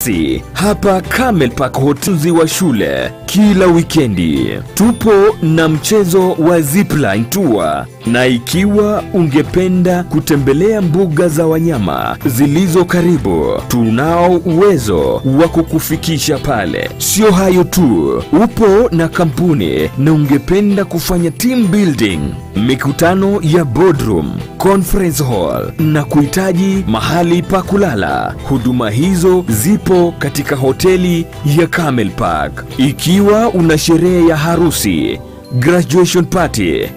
Si hapa Camel Park Hotel wa shule kila wikendi. Tupo na mchezo wa zipline tour, na ikiwa ungependa kutembelea mbuga za wanyama zilizo karibu, tunao uwezo wa kukufikisha pale. Sio hayo tu, upo na kampuni na ungependa kufanya team building, mikutano ya boardroom, conference hall na kuhitaji mahali pa kulala, huduma hizo zipo katika hoteli ya Camel Park. Ikiwa una sherehe ya harusi, graduation party,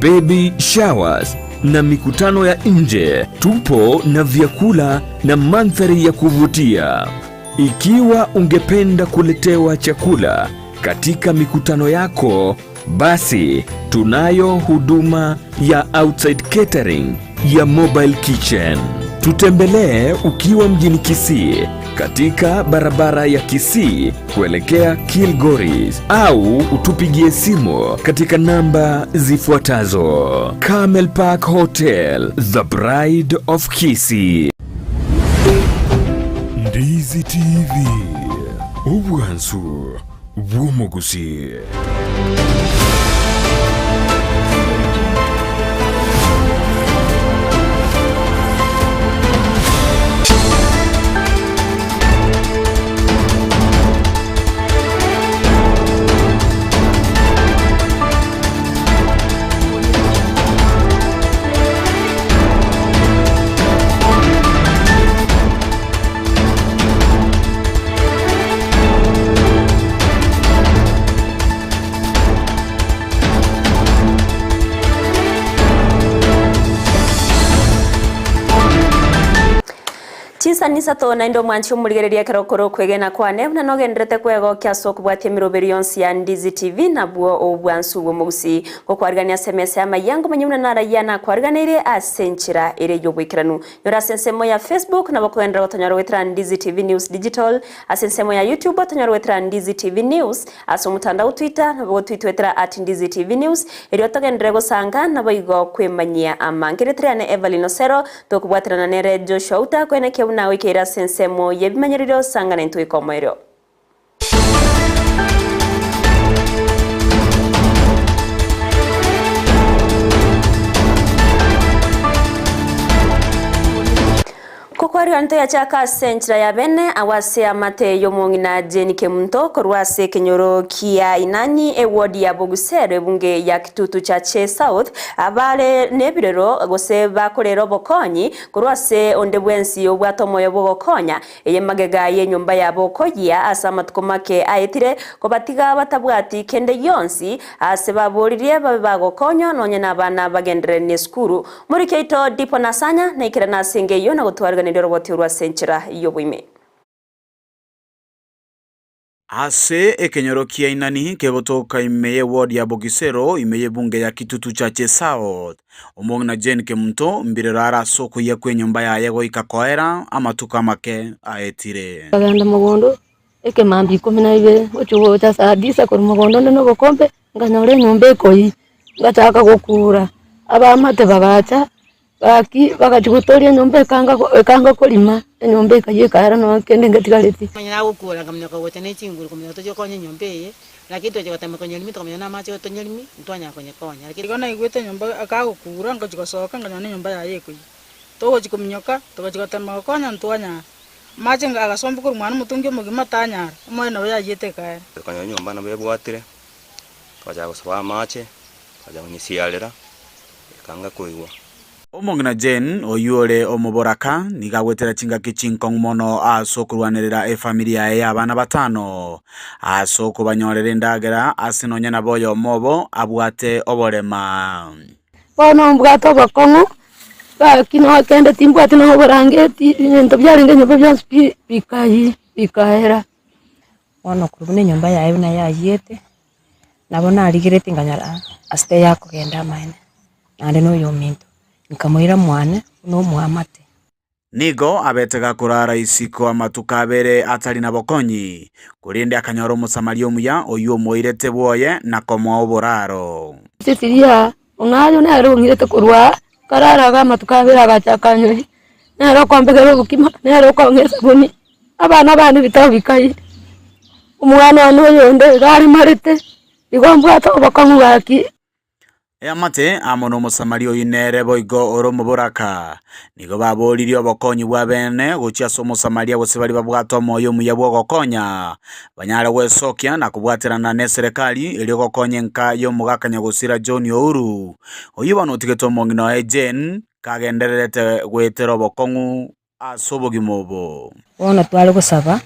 baby showers na mikutano ya nje, tupo na vyakula na mandhari ya kuvutia. Ikiwa ungependa kuletewa chakula katika mikutano yako, basi tunayo huduma ya outside catering ya mobile kitchen. Tutembelee ukiwa mjini Kisii katika barabara ya Kisii kuelekea Kilgoris au utupigie simu katika namba zifuatazo. Camel Park Hotel, the Bride of Kisii. Ndizi TV, obwansu bw'omugusi. Chinsa nisato naende omwanchi omorigereria ekero okore okwegena kwane buna nogenderete kwegokia ase okobwatia emeroberi yonsi ya Ndizi TV nabwo obwansu bwa omogusii gokwarigania ase emesa ya amaya ngomanya buna narayia nakwariganeire ase enchera ere ya oboikeranu. Nyora ase ensemo ya Facebook nabo okogenderera gotonyora goetera Ndizi TV News Digital, ase ensemo ya YouTube otonyore goetera Ndizi TV News, ase omotandao Twitter nabo gotwitwetera at Ndizi TV News, erio togenderere gosanga naboigo kwemanyia amange. Rietera riane Evelyn Osero, Tokobwaterana nere Joshua Outa koenekia buna agoikeire ase ensemo y'ebimanyererio sanga naintwe goika omoerio. Kokwariganete toyachaka ase enchera ya bene agwo ase amate y'omong'ina Jane Kemunto korwa ase ekenyoro kia Inani eward ya Bogusero ebunge ya Kitutu Chache South abare nebirero gose bakorera obokonyi korwa ase onde bwensi obwate omoyo bw'ogokonya eye magega y'enyomba yabo koyia ase amatuko make aetire kobatiga batabwati kende gionsi ase baboririe babe bagokonywa nonye nabana bagenderere nesukuru. Moriki oito Dipo Nasanya naikerane ase enga eyio na gotwariganeria oroboti orwo ase enchera y'oboime. Ase ekenyoro kia Inani kegotoka ime y'eward ya Bogisero ime y'ebunge ya Kitutu Chache South, omong'ina Jane Kemunto mbirero are ase okoyia kw'enyomba yaye goika koera amatuko amake aetire. Nkagenda mogondo ekemambia ikomi na ibere, ngochia gocha saa tisa korwa mogondo onde na obokombe, Nkanyora enyomba ekoyia, ngachaka gokura, abaamate bagacha, gaki bagachia gotoria enyomba ekanga ekanga korima, enyomba ekayia ekaera nonya kende ngetigareti. Onye nagokura nkaminyoka gocha ne chinguru kominyoka tochie gokonya enyomba eye, lakini twachia gotema konyeremia tokamanya na amache tonyeremie, ntwanyara konyekonya. Lakini. Igo naigwete enyomba akagokura ngochia gosoka nkanyora enyomba yaye ekoyia. Togochia kominyoka, togachia gotema gokonya ntwanyara. Amache agasomba korwa mwane omotungi omogima tanyara, omoyo nabo yayiete ekaera. Tokanyora enyomba nabo ebwatire, Twachaka gosoa amache, twachaka konyesiarera, ekanga koigwa. Omong'ina Jane, oyio ore omoboraka, nigo agwetera chingaki chinkong'u mono ase okorwanerera efamiri yaye y'abana batano, ase okobanyorera endagera ase nonya nabo oyomo obo abwate oborema. Bono mbwate obokong'u, gaki nonya kende timbwati nonya oborangeti, ebinto biarenge nyomba bionsi pi bikayia bikaera. Bono korwa buna enyomba yaye buna yayiete, nabo narigeretie nkanyora ase teyakogenda amaene, naende na oyominto, nkamoira mwane buna omoamate. Nigo abete gakorara isiko amatuko abere atari na bokonyi, korende akanyora Omosamaria omuya oyio omoirete bwoye na komoa oboraro. Cecilia, ong'ayo nere ong'irete korwa aa, nkarara iga amatuko abere agacha akanyoria, nere okombegera obokima, nere okong'a esabuni. Abana bane ebitabu bikaiyia, omwana one oyonde iga aremarete, igo mbwate obokong'u gaki. Eamate amo n'Omosamaria oyio nere boigo ore omoboraka. Nigo baboririe obokonyi bwa bene gochia ase Omosamaria gose baria babwate omoyo omuya bw'ogokonya, banyare gwesokia na kobwaterana neserekari erio gokonya enka y'omogaka nyagosira John Ouru, oyio bono otigete omong'ina oye Jane kagendererete goetera obokong'u ase obogima obo. Bono tware gosaba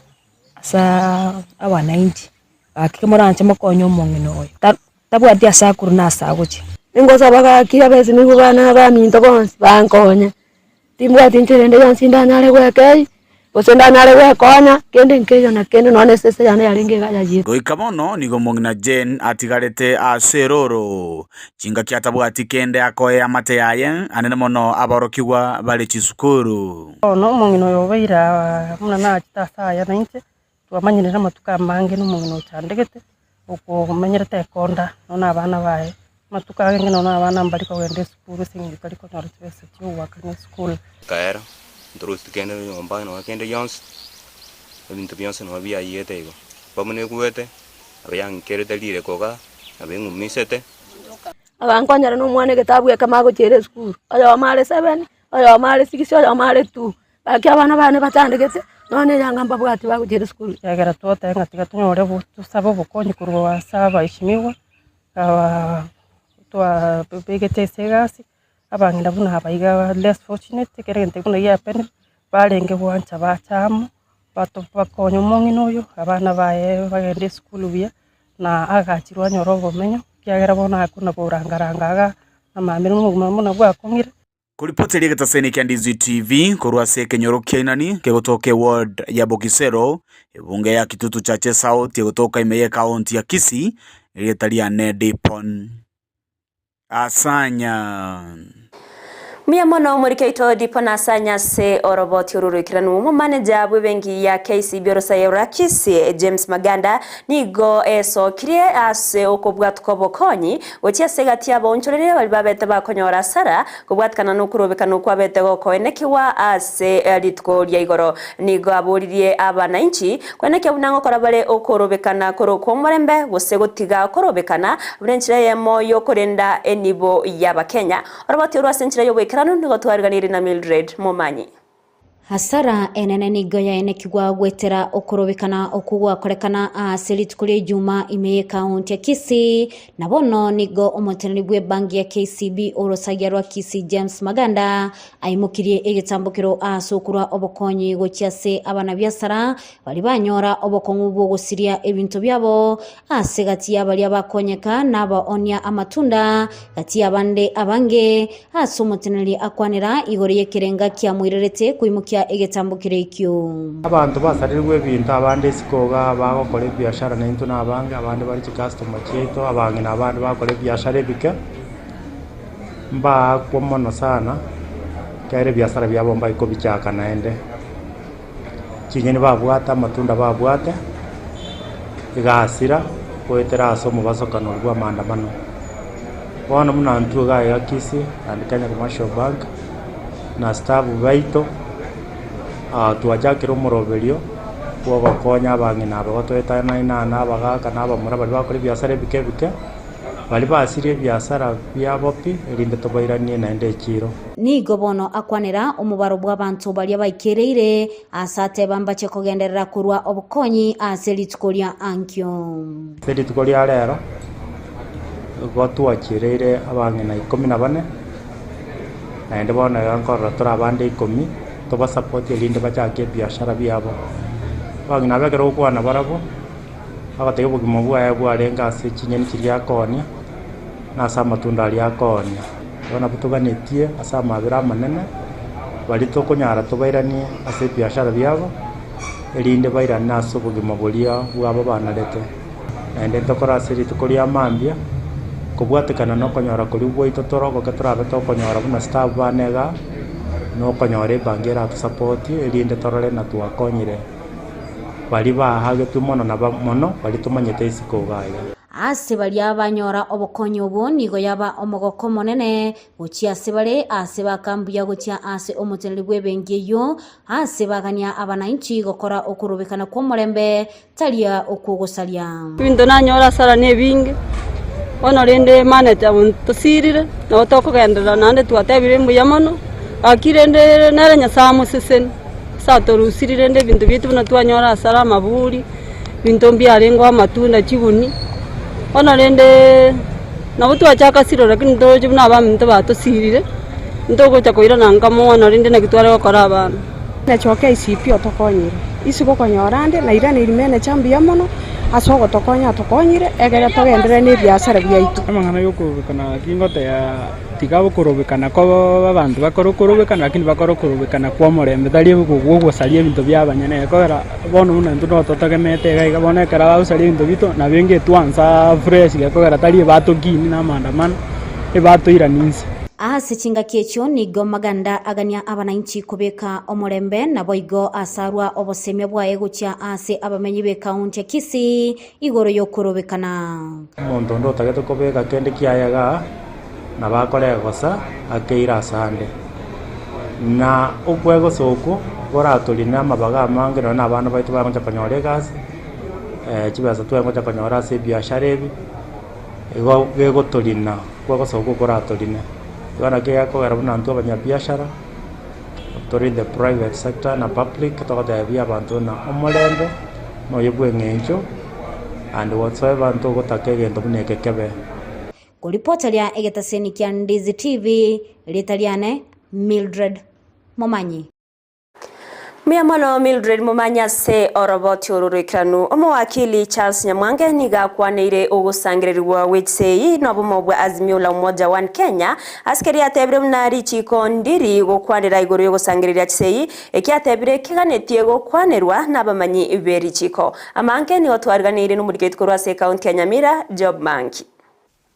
asaa abanainchi, gaki moranche mokonye omong'ina oyo, ta- tabwati ase akorwa na ase agochia. Ningosaba gaki abesimigwa bane na abaminto bonsi bankonye, timbwati nchera ende yonsi ndanyare goekei, gose ndanyare goekonya, kende nkeiyo na kende nonya na esese yane yarenge iga yayiete. Goika bono nigo omong'ina Jane atigarete ase erooro, chingaki atabwati kende akoe amate yaye, anene mono aborokigwa bare chisukuru. Bono omong'ina oyo obeire aa buna nachete ase aya nainche, twamanyerire amatuko amange na omong'ina ochandegete, okomenyerete ekonda nonya na abana baye, amatuko agenge nonya na abana mbari kogenda esukuru ase eng'encho tari konyora chibesa chia ogoakana esukuru. Ekaera, ntorusie kende nyomba nonya kende gionsi, ebinto bionsi nonya biayiete igo. Bamwe nekwete, nabo yankerete rireko igaa, nabo eng'umisete. Agankonyera na omwana egetabu ekemo agochiera esukuru, oyomo are seven, oyomo are six, oyomo are two. Gaki abana bane bachandegete, nonya na eyanga mbabwati bagochiera esukuru. Ekiagera twateba ng'a tiga tonyore obo tosabe obokonyi korwa ase abaeshimiwa, aba twabegete ase egasi, abang'ina buna aba iga less fortunate, ekero egento buna giapenire, barenge gwancha bacha amo, bato bakonye omong'ina oyo, abana baye bagende esukuru buya, na agachirwe anyore obomenyo, ekiagera bono akona korangaranga igaa, amambia na obogima buna bwakong'ire. Koripoteria egetaseni kia Ndizi TV korwa ase ekenyoro kia Inani kegotoka eward ya Bokisero, ebunge ya Kitutu Chache South egotoka ime y'ekaonti ya Kisii, erieta riane Dipon Asanya. Mbuya mono omoriki oito Dipon Asanya ase oroboti oru roikeranu. Omomaneja bw'ebenki ya KCB orosaia rwa Kisii James Maganda nigo esokirie ase okobwatuka obokonyi Gochia ase egati y'abaonchoreria baria babete bakonyora asara, kobwatikana nokorobekana okwabete gokoenekigwa ase rituko ria igoro. Nigo aboririe abanainchi koenekia buna ngokora bare okorobekana kore okw'omorembe, gose gotiga korobekana buna enchera eyemo y'okorenda enibo y'Abakenya. Oroboti orwo ase enchera y'oboikeranu nigo twariganirie na Mildred Momanyi. Hasara enene nigo yaenekigwa goetera okorobekana okwo gwakorekana ase rituko ria Ijuma ime y'ekaunti ya Kisii, na bono nigo omoteneneri bw'ebanki ya KCB orosagia rwa Kisii James Maganda aimokirie egetambokero ase okorwa obokonyi gochia ase abanabiasara baria banyora obokong'u bw'ogosiria ebinto biabo Ase gati ya baria bakonyeka nabaoonia amatunda, gati y'abande abange, ase omoteneneri akwanera igoro y'ekerenga kiamoirerete koimokia egetambokero ekio. Abanto basarirwe ebinto, abande isiko iga bagokora ebiashara naintwe nabange, abande bare chicustomer chiaito, abang'ina abande bagokora ebiashara ebike, mbaakwa mono sana, ekiagera ebiasara biabo mbari kobichaka naende. Chinyeni babwate, amatunda babwate, egasira goetera ase omobasokano oria bw'amaandamano. Bono buna intwe iga iga Kisii and Kenya Commercial Bank na staff baito, twachakire omoroberio bwa ogokonya abang'ina aba batoetanaine na abagaka na abamura baria bakora ebiasara ebike ebike, baria basirie ebiasara biabo pi, erinde tobairanie naende echiro. Nigo bono akwanera omobaro bw'abanto baria baikereire, aase ateba mbache kogenderera korua obokonyi ase rituko ria ankio. Ase rituko ria rero nigo twachireire abang'ina ikomi na bane, naende bono iga nkorora tore abande ikomi, tobasapoti erinde bachake ebiashara biabo. Abang'ina aba ekero ogokwana nabarabwo, bagotebia obogima bwaye bwarenge ase chinyeni chiria akoonia, na ase amatunda aria akoonia. Bono nabwo toganetie ase amabera amanene, baria tokonyara tobairanie ase ebiashara biabo, erinde bairane ase obogima boria bwabo banarete. Naende ntokore ase rituko ria mambia, kobwatekana na okonyora koria gwaito tore ogoke torabe tokonyora buna staff bane igaa, na okonyora ebank eratosapotie erinde torore na twakonyire baria baagetwe mono na mono baria tomanyete isiko igaa iga. Ase baria banyora obokonyi obwo nigo yaba omogoko omonene gochia ase bare, aase baka mbuya gochia ase omoteneneri bw'ebenki eyio, aase bagania abanainchi gokora okorobekana kw'omorembe, taria okw'ogosaria. Ebinto nanyora asara nebinge, bono rende manager tosirire, nabo tokogenderera naende twatebire mbuya mono, gaki rende nere Nyasae amoseseni, ase atorusirie rende ebinto biaito buna twanyora asara amaburi. Ebinto mbiarengeo amatunda chiguni, bono rende nabo twachaka siro lakini toroche buna abaminto batosirire, ntogocha koirana nka mono rende naki tware gokora abana. Manager o KCB otokonyire, isiko okonyora ande nairaneri manager mbuya mono ase ogotokonya atokonyire egere togenderere na ebiasara biaito. Amang'ana yokorobekana tingoteba Tiga okorobekana kw'abanto bakore okorobekana, lakini bakore okorobekana kw'omorembe, tari ogosaria ebinto bi'abanyene. Ekogera bono buna intwe nigo totegemete iga iga, bono ekero bagosaria ebinto biaito, nabo enga etwansa fresh gekogera tari ebatokiini na amaandamano, ebatoirani inse. Ase chingaki echio nigo Maganda agania abanainchi kobeka omorembe, naboigo asarwa obosemia bwaye gochia ase abamenyi b'ekaunti ya Kisii igoro y'okorobekana. Omonto onde otagete kobeka kende kiaye igaa, nabo akore egosa akeire asande. Na okwegosa okwo koratorine amabaga amange nonye na abana baito bagocha konyora egasi, chibesa twagocha konyora ase ebiashara ebi, igo gegotorina, okwegosa okwo koratorine. Igo naki gekogera buna intwe abanyabiashara, tore in the private sector na public, togotebia abanto buna omorembe noyo bw'eng'encho and whatsoever ntogotaka egento buna eke kebe. Koripoteria egetaseni kia Ndizi TV, erieta riane Mildred Momanyi. Mbuya mono Mildred Momanyi ase oroboti oro roikeranu. Omowakili Charles Nyamwange nigo akwaneire ogosangererigwa gwe chisegi nobomo bwa Azimio la Umoja One Kenya ase keria atebire buna richiko ndiri gokwanera igoro yogosangereria chisegi eki atebire keganetie gokwanerwa nabamanyi berichiko. Amange nigo twariganeire nomoriketi korwa ase ekaunti ya Nyamira Job Mangi.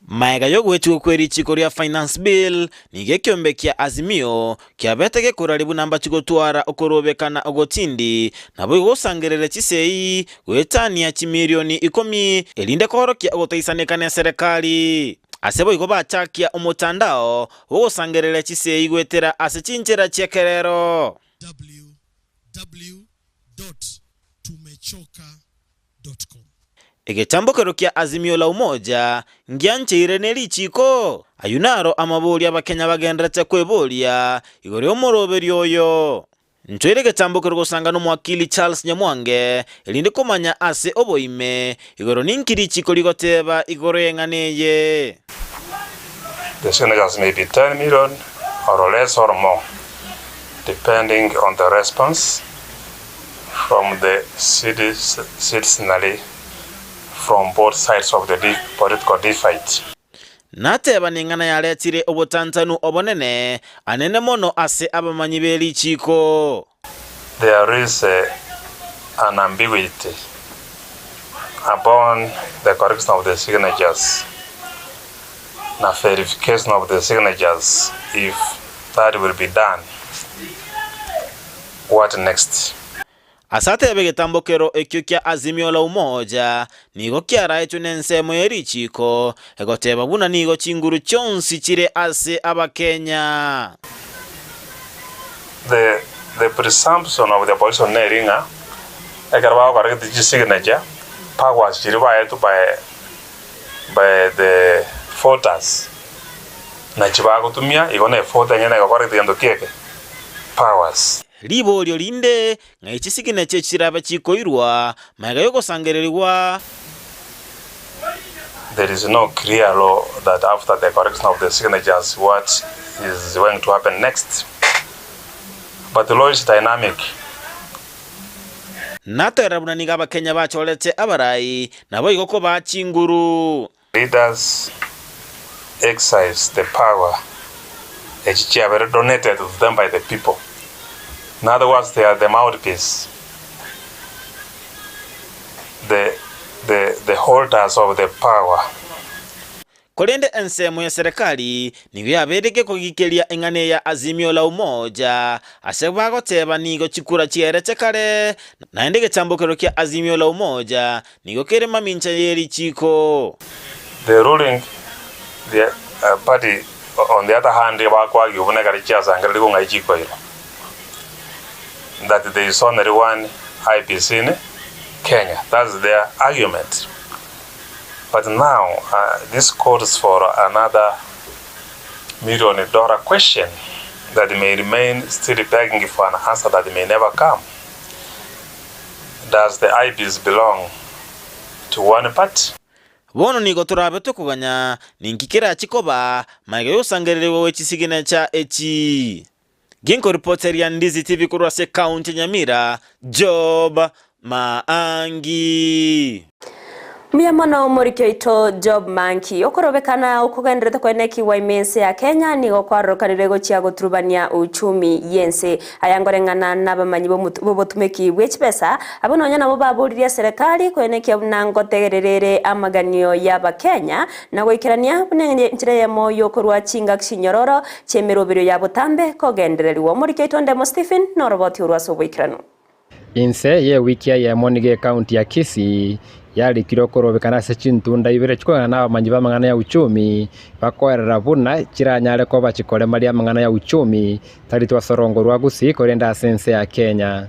Magega y'ogwechigwa kwe richiiko ria Finance Bill, nigo ekiombe kia Azimio kiabete gekorari buna mbachi gotwara okorobekana ogotindi, naboigo gosangereria chisei goetania chimilioni ikomi erinde koorokia ogotaisaneka neserekari. Ase boigo bachakia omotandao bw'ogosangereria chisei goetera ase chinchera chi'ekerero. www.tumechoka.com. Egetambokero kia Azimio la Umoja ngiancheire ne richiiko? Ayio naro amaborio Abakenya bagenderete kweboria igoro y'omoroberio oyo. Ntoire egetambokero gosanga nomowakili Charles Nyamwange erinde komanya ase oboime igoro ninki richiiko rigoteba igoro y'eng'ana eye. The signatures may be 10 million or less or more depending on the response from the citizenry from both sides of the political divide. Nateba neng'ana yaretire obotantanu obonene anene mono ase abamanyi be richiiko. There is an ambiguity upon the correction of the signatures na verification of the signatures if that will be done what next? Ase atebe egetambokero ekio kia Azimio la Umoja nigo kiaraetwe nensemo ye richiiko egoteba buna nigo chinguru chionsi chire ase Abakenya. The the presumption of the opposition neri ng'a ekero bagokora gete chisignature powers chiria baetwe by by the voters nachi bagotumia igo ne voter enyene egokora gete gento kieke powers. Riborio rinde, ng'ai chisigineche chirabe chikoirwa magega y'ogosangererigwa? There is no clear law that after the correction of the signatures what is going to happen next. But the law is dynamic. Natoerera buna nigo Abakenya bachorete abarai, naboigo kobaa chinguru. Leaders exercise the power echi chiabere donated to them by the people. In other words, they are the mouthpiece, the, the, the holders of the power. Korende ensemo ya serikali nigo yabeire gekogikeria eng'ana eye ya Azimio la Umoja, ase bagoteba nigo chikura chiaerete kare, naende egechambokero kia Azimio la Umoja nigo kere mamincha ye richiiko. The ruling the party on the other hand bakwagia buna ekero chiasangererigwe ng'ai chikoirwa that there is only one IEBC in Kenya that's their argument but now this calls for another million dollar question that may remain still begging for an answer that may never come does the IEBC belong to one party? Bono nigo torabe tokoganya ninki kerache koba magega y'ogosangererigwa gwe chisiginecha echi. Ginkoripoteria Ndizi TV korwa ase ekaunti ya Nyamira, Job Maangi. Mbuya mono omoriki oito Job Manki. Okorobekana okogenderete koenekigwa ime ense ya Kenya nigo kwarorokanire gochia goturubania uchumi y'ense. Aya ngoreng'ana nabamanyi b'obotumeki bwe chibesa, abwo nonya nabo baboririe eserekari koenekia buna ngotegerera ere amaganio y'Abakenya na goikerania buna enchera eyemo y'okorua chingaki chinyororo chi'emeroberio ya botambe kogendererigwa. Omoriki oito Ndemo Stephen noroboti orwo ase oboikeranu. Inse y'ewiki eyemo nigo ekaunti ya Kisii yarikire okorobekana ase chintunda ibere chikogana nabamanyi b'amang'ana ya uchumi bakoerera buna chiranyare koba chikoremaria amang'ana ya uchumi tari ase orongo rwa Gusii korende ase ense ya Kenya.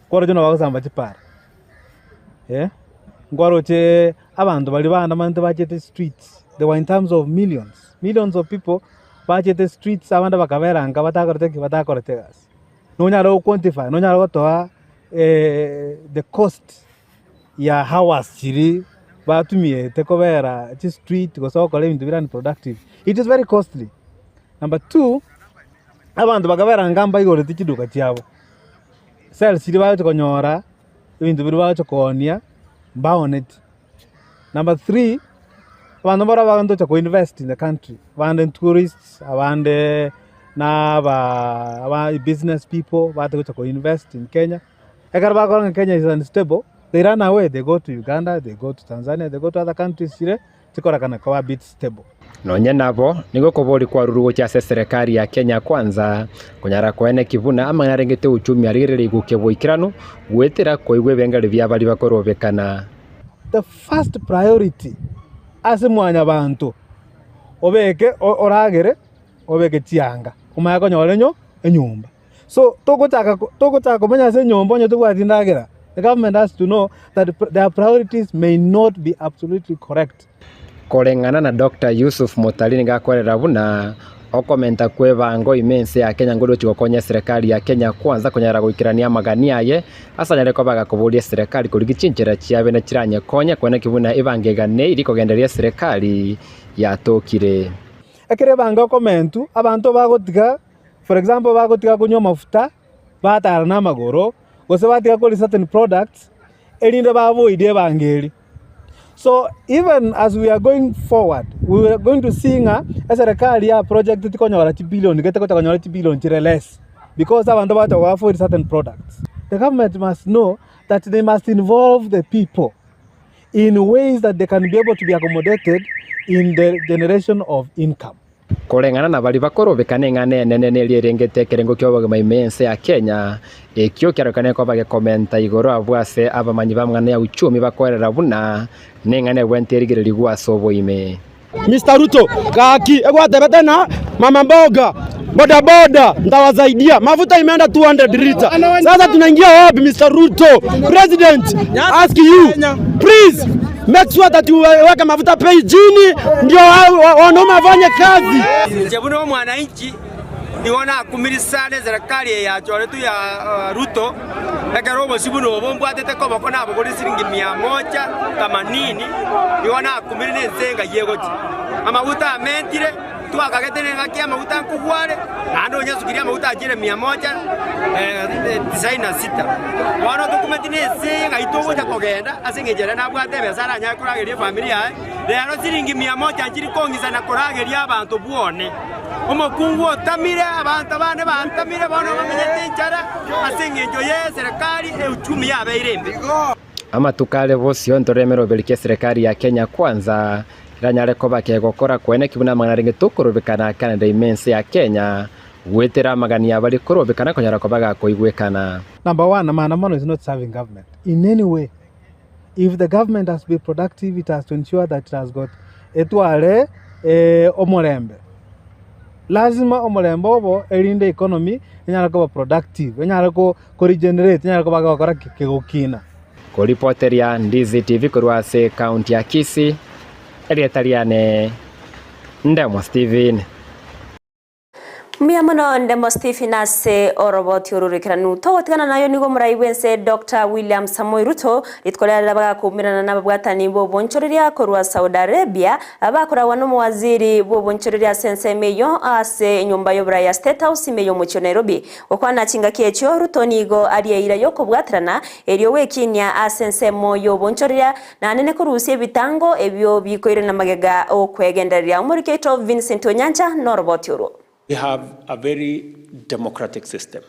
Nkwaroche nabagosamba chipara, eh, nkwaroche abanto baria baandamanete bachete streets, they were in terms of millions, millions of people bachete streets abande bakabera nka batakorete ki? Batakorete egasi. Nonyare go quantify, nonyare gotoa the cost ya hours chiria batumiete kobera chistreet gose gokora ebinto bire unproductive, it is very costly. Number two, abanto bakabera nka mbaigoreti chiduka chiabo, sales chiria bagocha konyora, ebinto biria bagocha koonia mbaoneti. Number three, abanto mbaro bagocha ko invest in the country, abande tourists, abande na aba aba business people bate gocha ko invest in Kenya, ekero bakorora ng'a Kenya is unstable, they run away, they go to Uganda, they go to Tanzania, they go to other countries chire chikorekana koba a bit stable. Nonye nabo, nigo okoboria kwarurwe gochia ase eserekari ya Kenya Kwanza konyara koenekia buna amang'ana arengete uchumi arigereria igukia boikeranu goetera koigwa ebengari bia baria bakorobekana. The first priority ase mwanyabanto obeke oragere obeke chianga omanye konyora enyo enyomba. So togochaka togochaka komenya ase enyomba onye tobwati endagera, the government has to know that their priorities may not be absolutely correct. Koreng'ana na Doctor Yusuf Mutari nigo akwerera buna okomenta kw'ebango ime ense ya Kenya ngorochi gokonya eserekari ya Kenya Kwanza konyara goikerania amagani aye ase anyare koba agakoboria eserekari korigia chinchera chiabe chiranyekonye koeneki buna ebango eganeirie rikogendereria eserekari yatokire. Ekero ebango ekomentwa, abanto bagotiga For example bagotiga konywa amafuta, batara na amagoro, gose batiga koria certain products, erinde ba avoid ebango eria. So even as we are going forward, we are going to see ng'a eserekari ya project tikonyora chibillion gete gocha konyora chibillion chire less because abanto bagocha go afford certain products. The government must know that they must involve the people in ways that they can be able to be accommodated in the generation of income. Koreng'ana na baria bakorobekana eng'ana enene neria erengete ekerengo ki'obogima ime y'ense ya Kenya, ekio kiarorekane koba gekomenta igoro abwo ase abamanyi b'amang'ana ya uchumi bakoerera buna neng'ana egwente erigererigwe ase oboime. Mister Ruto, gaki egwatebete na mama mboga boda boda ntawasaidia mafuta imeenda 200 lita sasa tunaingia wapi Mister Ruto president ask you please Make sure that you weka mafuta bei chini ndio wanaume wafanye kazi. Inche buna omwananchi nigo nakumirie sana eserekari eye yachoretwe ya Ruto, ekero obosio buna obo mbwatete koboko nabogorie siringi mia moja themanini, nigo nakumirie na ense engai egochia. Amaguta amentire. Twakagete nengaki y'amaguta nkogwa are, naende onyasukirie amaguta achiere mia moja tisaini na sita. Bono tokumeti nense eye ng'ai togocha kogenda, ase engencho ere nabwate ebesa aranyare korageria efamiri yaye. Rero siringi mia moja nchiri kong'isana korageria abanto bwone. Omokungu otamire, abanto bande bantamire, bono bamenyete enchara ase engencho y'eserekari, euchumi yabeire embe. Amatuko are bosio ntoreme roberio ki eserekari ya Kenya Kwanza. Keranyare koba kegokora koeneki buna amang'ana arenge tokorobekana Canada ime ense ya Kenya, goetera amagani abare korobekana konyara koba gakoigwekana. Number one, maandamano is not serving government in any way. If the government has to be productive, it has to ensure that it has got etware eh, omorembe. Lazima omorembe obo erinde economy enyare koba productive, enyare ko ko regenerate, enyare koba kegokora ki? Kegokina. Koripoteria Ndizi TV korwa ase ekaunti ya Kisii, erieta riane Ndemo Stephen. Mbuya mono Ndemo Stephen ase oroboti ororekeranu. Togotigana nayo nigo omorai bw'ense Doctor William Samoei Ruto rituko riarero bagakoumerana nababwatani b'obonchoreria korwa Saudi Arabia bakoragwa nomowaziri bw'obonchoreria ase ensemo eyio ase enyomba y'oborai ya State House ime y'omochie o Nairobi. Gokwana chingaki echio Ruto nigo arie eira y'okobwaterana erio gwekinia ase ensemo y'obonchoreria naende nekorusia ebitango ebio bikoirana magega okwegendereria. Omoriki oito Vincent Onyancha noroboti orwo. We have a very democratic system.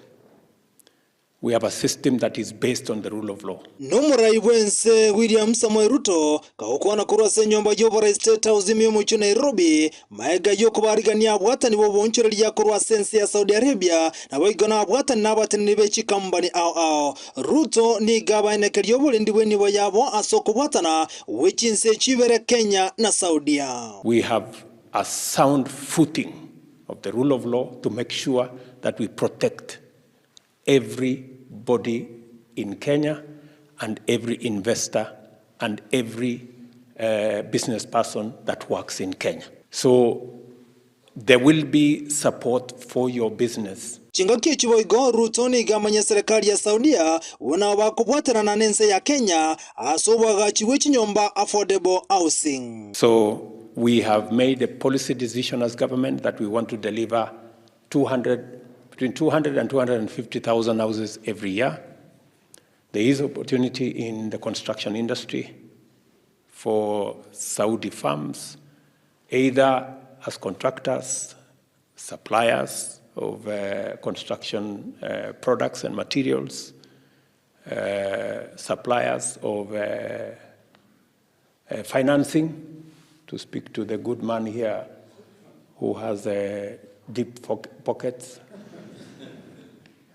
We have a system that is based on the rule of law. Nomorai bw'ense William Samoei Ruto kagokwana korwa ase enyomba y'oborai State House ime y'omochie o Nairobi, maega y'okobarigania abwatani b'oboonchoreria korwa ase ense ya Saudi Arabia naboigo nabwatani nabateneneri be chikambani ao ao. Ruto nigo abaenekeria oborendi bw'enibo yabo ase okobwatana gwe chinse echi ibere Kenya na Saudia. We have a sound footing of the rule of law to make sure that we protect everybody in Kenya and every investor and every business person that works in Kenya. So there will be support for your business. Chingaki echi boigo Ruto nigo amanye serikali ya Saudia buna bakobwaterana nense ya Kenya ase oboagachi bwe chinyomba affordable housing. So we have made a policy decision as government that we want to deliver 200, between 200 and 250,000 houses every year. There is opportunity in the construction industry for Saudi firms, either as contractors, suppliers of construction products and materials, suppliers of financing, to speak to the good man here who has deep pockets.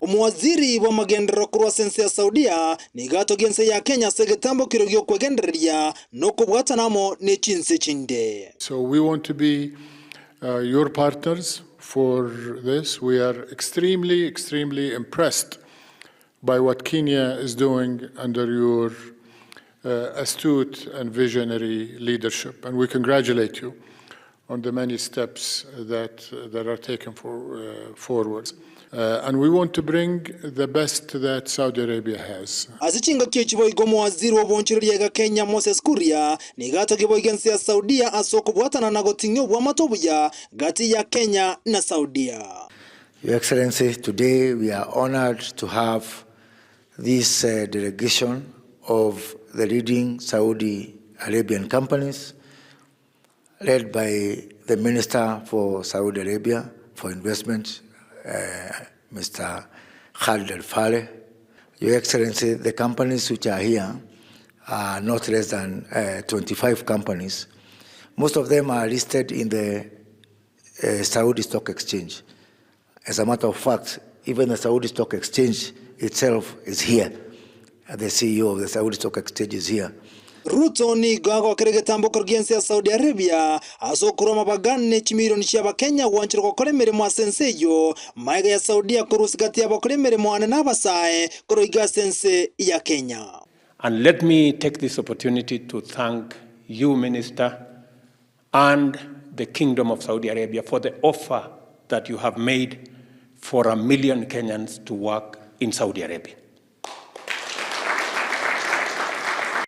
Omowaziri bw'amagenderero korwa ase ense ya Saudia nigo atogia ense ya Kenya ase egetambo keria gi'okwegendereria na okobwatana amo ne chinse chinde. So we want to be your partners for this. We are extremely, extremely impressed by what Kenya is doing under your astute and visionary leadership. And we congratulate you on the many steps that, that are taken for, forward. And we want to bring the best that Saudi Arabia has. Ase chingaki echi boigo omowaziri bw'obonchoreria iga Kenya Moses Kuria nigo atogia boigo ense ya Saudia ase okobwatana na goting'ia obwamate obuya gati ya Kenya na Saudia. Your Excellency, today we are honored to have this delegation of the leading Saudi Arabian companies led by the Minister for Saudi Arabia for Investment, Mr. Khalid Al-Faleh. Your Excellency, the companies which are here are not less than 25 companies. Most of them are listed in the Saudi Stock Exchange. As a matter of fact, even the Saudi Stock Exchange itself is here. The CEO of the Saudi Stock Exchange is here. Ruto nigo agokera egetambokero gi'ense ya Saudi Arabia ase okorwa amabagani ne chimilioni chi'Abakenya gwancherwa gokora emeremo ase ense eyio, magega ya Saudia korusia gati y'abakora emeremo ane na abasae korwa iga ase ense ya Kenya. And let me take this opportunity to thank you, Minister, and the Kingdom of Saudi Arabia for the offer that you have made for a million Kenyans to work in Saudi Arabia.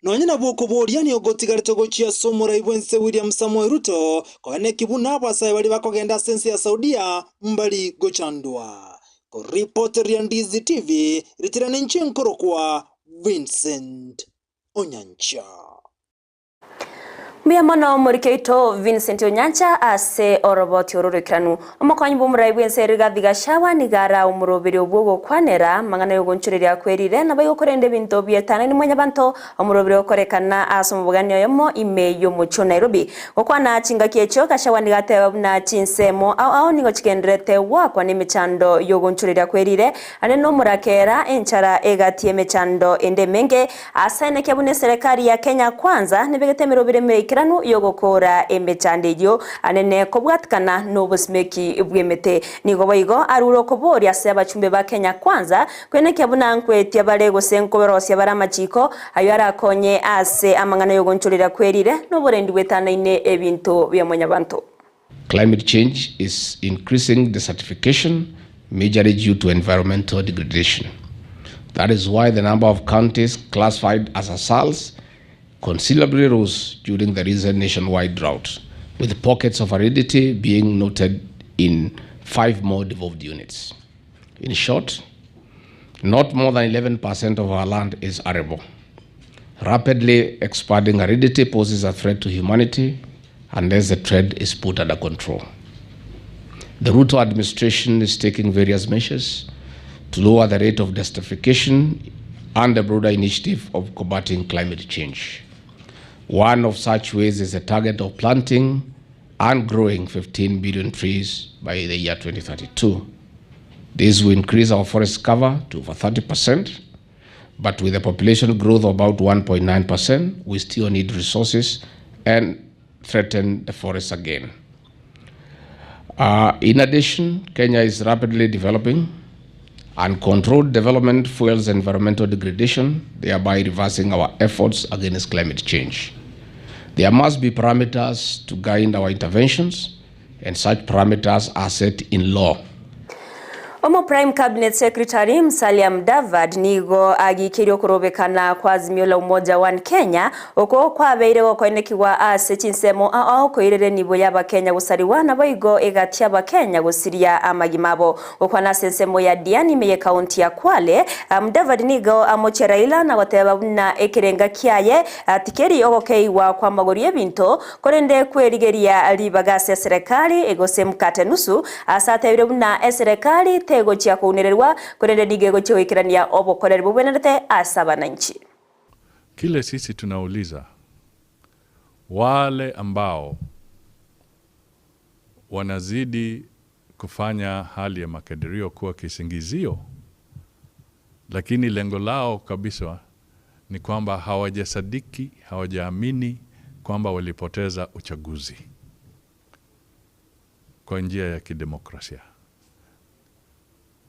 Nonya nabwo okoboria niogotigarete gochia ase omorai bw'ense William Samoei Ruto, koeneki buna abasae baria bakogenda ase ense ya Saudia mbari gochandwa. Koripoteria Ndizi TV, ritira ninche nkorokwa Vincent Onyancha. Mbuya mono omoriki oito Vincent Onyancha ase oroboti oro roikeranu. Omokonyi bw'omorai bw'ense Rigathi Gachagua nigo ara omoroberi obwo ogokwanera amang'ana y'ogonchoreria kwerire naboigo korende ebinto bietanaine mwanyabanto omoroberi ogokorekana ase omobogani oyomo ime y'omochie o Nairobi. Gokwana chingaki echio Gachagua nigo ateba buna chinsemo ao ao nigo chigendererete goakwa nemechando y'ogonchoreria kwerire ande nomorakera enchara egati y'emechando ende emenge Ase enekia buna eserekari ya Kenya Kwanza nebegete emeroberi emeikeranu y'ogokoora emechando eyio anene kobwatikana nobosimeki bw'emete. Nigo boigo arure okoboria ase abachumbe ba Kenya Kwanza kwenekia buna nkwetia bare gose nkorosia bare amachiko ayio arakonye ase amang'ana y'ogonchorera kwerire noborendi bwetanaine ebinto bia mwanyabanto. Climate change is increasing desertification majorly due to environmental degradation. That is why the number of counties classified as ASALs considerably rose during the recent nationwide drought, with pockets of aridity being noted in five more devolved units. In short, not more than 11% of our land is arable. Rapidly expanding aridity poses a threat to humanity unless the trend is put under control. The Ruto administration is taking various measures to lower the rate of desertification and the broader initiative of combating climate change. One of such ways is the target of planting and growing 15 billion trees by the year 2032. This will increase our forest cover to over 30%, but with a population growth of about 1.9%, we still need resources and threaten the forest again. In addition, Kenya is rapidly developing. Uncontrolled development fuels environmental degradation, thereby reversing our efforts against climate change. There must be parameters to guide our interventions, and such parameters are set in law. Omo Prime Cabinet Secretary Musalia Mudavadi nigo agikeirie okorobekana kwa Azimio la Umoja One Kenya okwo kwabeire gokoenekigwa ase chinsemo ao ao koirera enibo y'abakenya gosariwa naboigo egati y'abakenya gosiria amagima abo. Gokwana ase ensemo ya Diani ime y'ekaunti ya Kwale, Mudavadi nigo amochia Raila na goteba buna ekerenga kiaye tikeri ogokeigwa kw'amagori y'ebinto Korende kwerigeria ribaga ase eserekari gose mkate nusu, ase atebire buna eserekari tegochia kounererwa, korende nigo egochia goikerania obokoreri bobwenerete ase abananchi. Kile sisi tunauliza wale ambao wanazidi kufanya hali ya makadirio kuwa kisingizio, lakini lengo lao kabisa ni kwamba hawajasadiki, hawajaamini kwamba walipoteza uchaguzi kwa njia ya kidemokrasia.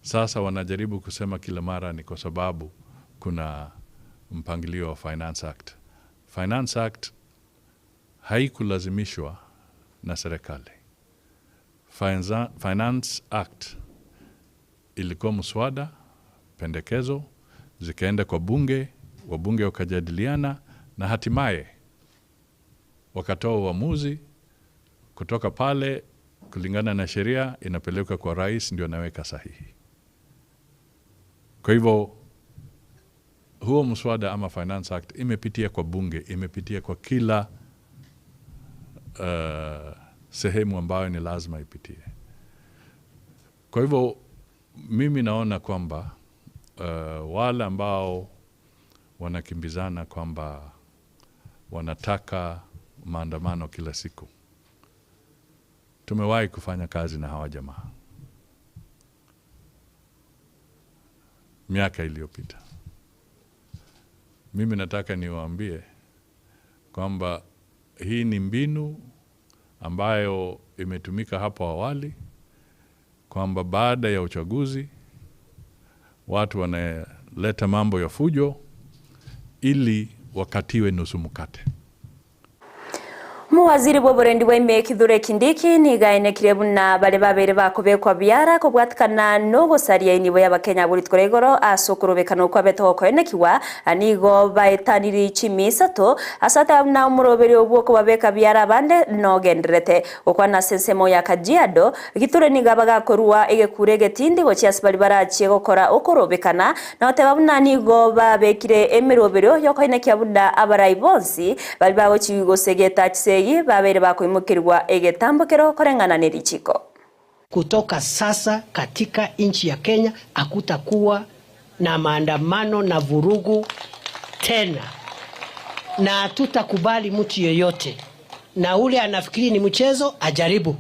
Sasa wanajaribu kusema kila mara ni kwa sababu kuna mpangilio wa Finance Act. Finance Act haikulazimishwa na serikali. Finance Act ilikuwa mswada, pendekezo, zikaenda kwa bunge, wabunge wakajadiliana na hatimaye wakatoa uamuzi. Kutoka pale, kulingana na sheria, inapelekwa kwa rais ndio anaweka sahihi. Kwa hivyo huo mswada ama Finance Act imepitia kwa bunge, imepitia kwa kila sehemu ambayo ni lazima ipitie. Kwa hivyo mimi naona kwamba wale ambao wanakimbizana kwamba wanataka maandamano kila siku, tumewahi kufanya kazi na hawa jamaa miaka iliyopita. Mimi nataka niwaambie kwamba hii ni mbinu ambayo imetumika hapo awali, kwamba baada ya uchaguzi watu wanaleta mambo ya fujo ili wakatiwe nusu mkate. Omowaziri bw'oborendi bwa ime Kithure Kindiki nigo aenekire buna baria babeire bakobekwa biara kobwatikana nogosaria enibo y'Abakenya abwo rituko ria igoro ase okorobekana okwo abete gokoenekigwa nigo baetaniri chimi isato ase ateba buna omoroberio bw'okobabeka biara abande nogendererete gokwana ase ensemo ya Kajiado. Kithure nigo abagakorua egekuro egetindi gochia ase baria barachie gokora okorobekana na goteba buna nigo babekire emeroberio y'okoenekia buna abarai bonsi baria bagochigwa gose getachi segi babeire bakoimokerigwa egetambokero koreng'ana ne richiko. Kutoka sasa katika nchi ya Kenya hakutakuwa na maandamano na vurugu tena, na hatutakubali mtu yeyote, na ule anafikiri ni mchezo ajaribu.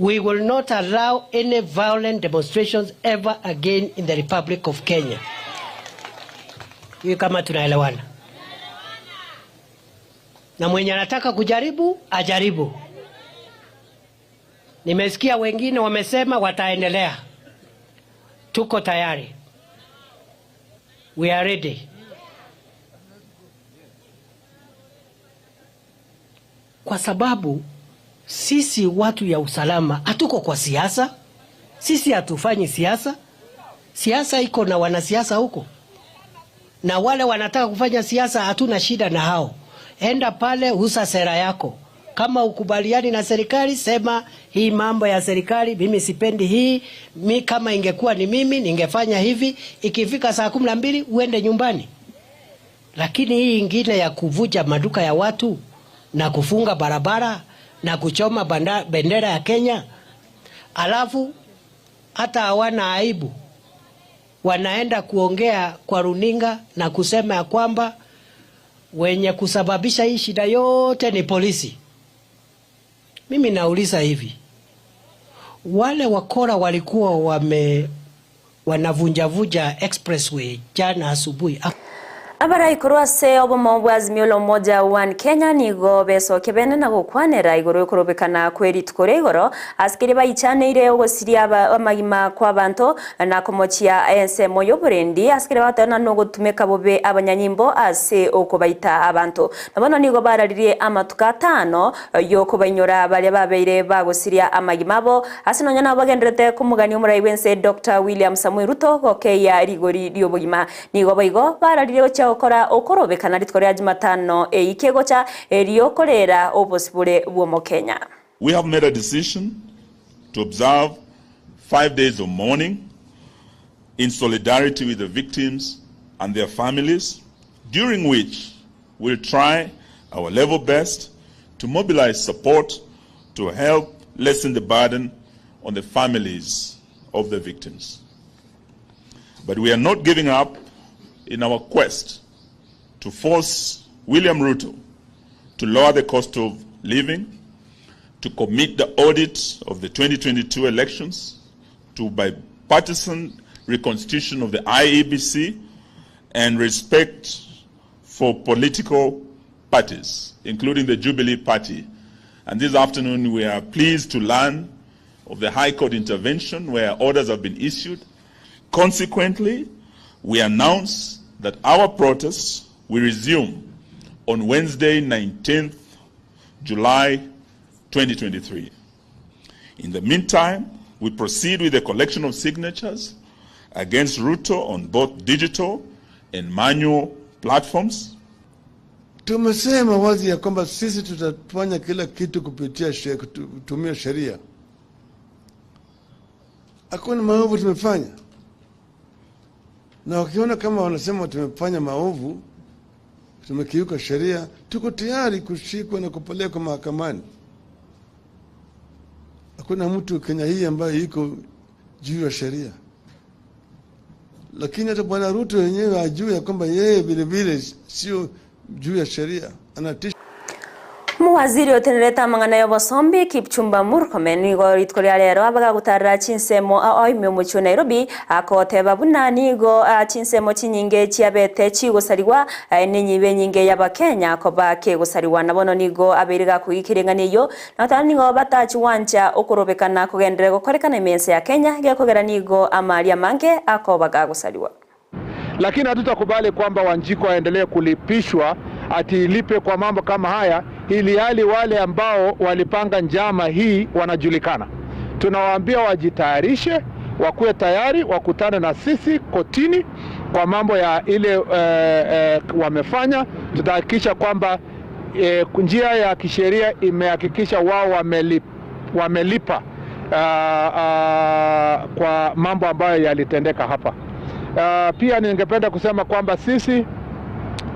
We will not allow any violent demonstrations ever again in the Republic of Kenya. Hiyo kama tunaelewana. Na mwenye anataka kujaribu ajaribu. Nimesikia wengine wamesema wataendelea. Tuko tayari. We are ready. Kwa sababu sisi watu ya usalama hatuko kwa siasa. Sisi hatufanyi siasa. Siasa iko na wanasiasa huko, na wale wanataka kufanya siasa hatuna shida na hao. Enda pale, uza sera yako. Kama ukubaliani na serikali, sema hii mambo ya serikali mimi sipendi hii, mi kama ingekuwa ni mimi ningefanya hivi. Ikifika saa 12 uende nyumbani. Lakini hii ingine ya kuvuja maduka ya watu na kufunga barabara na kuchoma bendera ya Kenya, alafu hata hawana aibu, wanaenda kuongea kwa runinga na kusema ya kwamba wenye kusababisha hii shida yote ni polisi. Mimi nauliza hivi, wale wakora walikuwa wanavunjavuja expressway jana asubuhi. Abarai korwa ase obomo bwa Azimio la Umoja One Kenya nigo besokia bene na gokwanera igoro ekorobekana kwe rituko ria igoro asikeri baichaneire ogosiria amagima kwa abanto na komochia ensemo y'oborendi asikeri batana nogotumeka bobe abanyanyimbo ase okobaita abanto. Na bono nigo bararirie amatuko atano yokobainyora baria babeire bagosiria amagima abo ase nonya nabo bagenderete komogania omorai bwense Dr. William Samoei Ruto gokeia rigori ri'obogima. Nigo boigo bararirie gochia gokora okorobekana rituko ria Jumatano eike gocha eriokorera obosibore bw'omokenya. We have made a decision to observe 5 days of mourning in solidarity with the victims and their families, during which we'll try our level best to mobilize support to help lessen the burden on the families of the victims. But we are not giving up in our quest to force William Ruto to lower the cost of living, to commit the audit of the 2022 elections, to bipartisan reconstitution of the IEBC, and respect for political parties, including the Jubilee Party. And this afternoon we are pleased to learn of the High Court intervention where orders have been issued. Consequently, we announce that our protests will resume on Wednesday, 19th July 2023. In the meantime, we proceed with the collection of signatures against Ruto on both digital and manual platforms. Tumesema wazi ya kwamba sisi tutafanya kila kitu kupitia kutumia sheria. Hakuna maovu tumefanya, na wakiona kama wanasema tumefanya maovu, tumekiuka sheria, tuko tayari kushikwa na kupelekwa mahakamani. Hakuna mtu Kenya hii ambaye iko juu ya sheria, lakini hata Bwana Ruto yenyewe ajue ya kwamba yeye vile vile sio juu ya sheria, anatisha. Muwaziri otenerete amang'ana y'obosombi Kipchumba Murkomen nigo rituko ria rero abagagotarera chinsemo aoime omochie o Nairobi akoteba buna nigo chinsemo chinyinge chiabete chigosariwa nenyibe enyinge y'abakenya koba kegosariwa na bono nigo abeire gakogikereng'ania eywo na nigo batachiwancha okorobekana kogenderera gokorekana emense ya Kenya gekogera nigo amari amange akoba gagosariwa. Lakini hatutakubali kwamba Wanjiku aendelee kulipishwa ati ilipe kwa mambo kama haya, ili hali wale ambao walipanga njama hii wanajulikana. Tunawaambia wajitayarishe, wakuwe tayari, wakutane na sisi kotini kwa mambo ya ile eh, eh, wamefanya. Tutahakikisha kwamba eh, njia ya kisheria imehakikisha wao wamelipa, wamelipa uh, uh, kwa mambo ambayo yalitendeka hapa. Uh, pia ningependa kusema kwamba sisi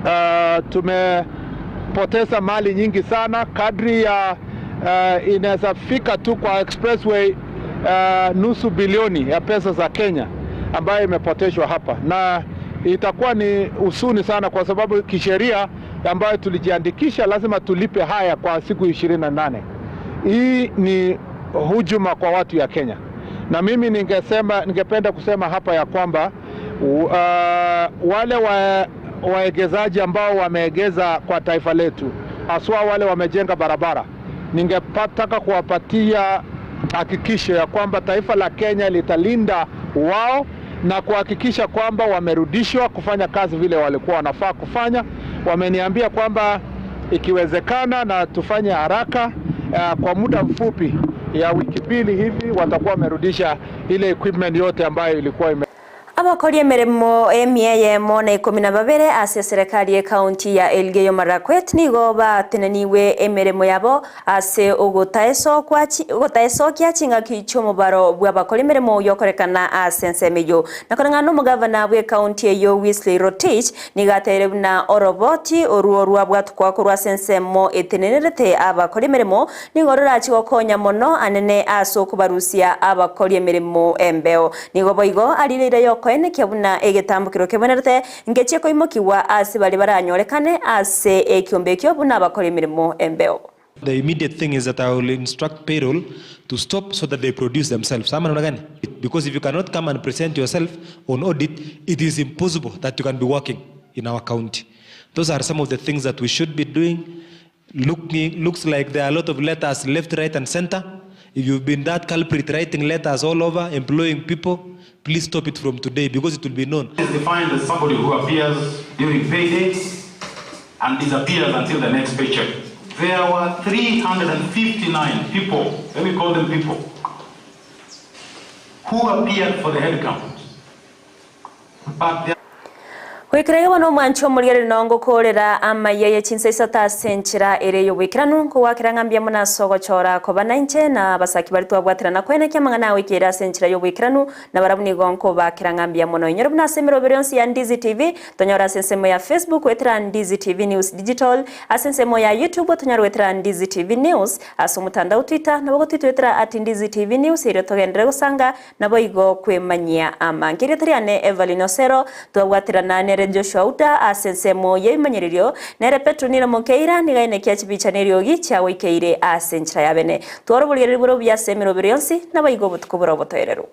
uh, tumepoteza mali nyingi sana kadri ya uh, inaweza fika tu kwa expressway uh, nusu bilioni ya pesa za Kenya ambayo imepoteshwa hapa, na itakuwa ni husuni sana, kwa sababu kisheria ambayo tulijiandikisha lazima tulipe haya kwa siku 28. Hii ni hujuma kwa watu ya Kenya, na mimi ningesema, ningependa kusema hapa ya kwamba uh, wale wa, waegezaji ambao wameegeza kwa taifa letu haswa wale wamejenga barabara, ningetaka kuwapatia hakikisho ya kwamba taifa la Kenya litalinda wao na kuhakikisha kwamba wamerudishwa kufanya kazi vile walikuwa wanafaa kufanya. Wameniambia kwamba ikiwezekana na tufanye haraka uh, kwa muda mfupi ya wiki mbili hivi watakuwa wamerudisha ile equipment yote ambayo ilikuwa ime Abakori emeremo emia eyemo na ikomi na babere ase serikali ekaunti ya Elgeyo Marakwet nigo bateneniwe emeremo yabo ase ogotaesokia ching'aki chi'omobaro bwa abakori emeremo yokorekana ase ensemo eyo. Nakoreng'ana na omogavana bwa ekaunti eyo Wesley Rotich nigo ateire buna oroboti oruo rwabwatukwa korwa ase ensemo etenenerete abakori emeremo nigo rorachi gokonya mono anene ase okobarusia abakori emeremo embeo. Nigo boigo arireire yokoenekia buna egetambukiro kebonerete ngeche koimokiwa ase bari baranyorekane ase ekiombe ekio buna abakora emirimo embeo. The immediate thing is that I will instruct payroll to stop so that they produce themselves. Ama namna gani? Because if you cannot come and present yourself on audit, it is impossible that you can be working in our county. Those are some of the things that we should be doing. Looking, looks like there are a lot of letters left, right, and center. If you've been that culprit writing letters all over, employing people, please stop it from today because it will be known. Is defined as somebody who appears during paydays and disappears until the next paycheck. There were 359 people, let me call them people, who appeared for the head count. But there Gwikira igo bono omwancho omorigereri nongo okorera amaiya ye chinsa isato ase enchera ere y'oboikeranu nkogwakera ng'a mbuya mono ase ogochora koba nainche na abasaki baria twabwaterana koenekia amang'ana agoikera ase enchera y'oboikeranu na barabwo nigo nkobakera ng'a mbuya mono. Inyore buna ase emeroberi yonsi ya Ndizi TV tonyore ase ensemo ya Facebook goetera Ndizi TV News Digital, ase ensemo ya YouTube tonyare goetera Ndizi TV News, ase omotandao Twitter nabo gotwitwetera at Ndizi TV News erio togenderere gosanga Naboigo kwemanyia amange. Erieta riane Evelyn Osero, twabwaterana nere Joshua Uta ase ensemo y'ebimanyererio, nere Petronila Mokeira nigo aenekia chibicha neriogi chiagoikeire ase enchera ya bene. Twara oborigereria bore obuya ase emerobero yonsi, naboigo obotuko bore obotoereru.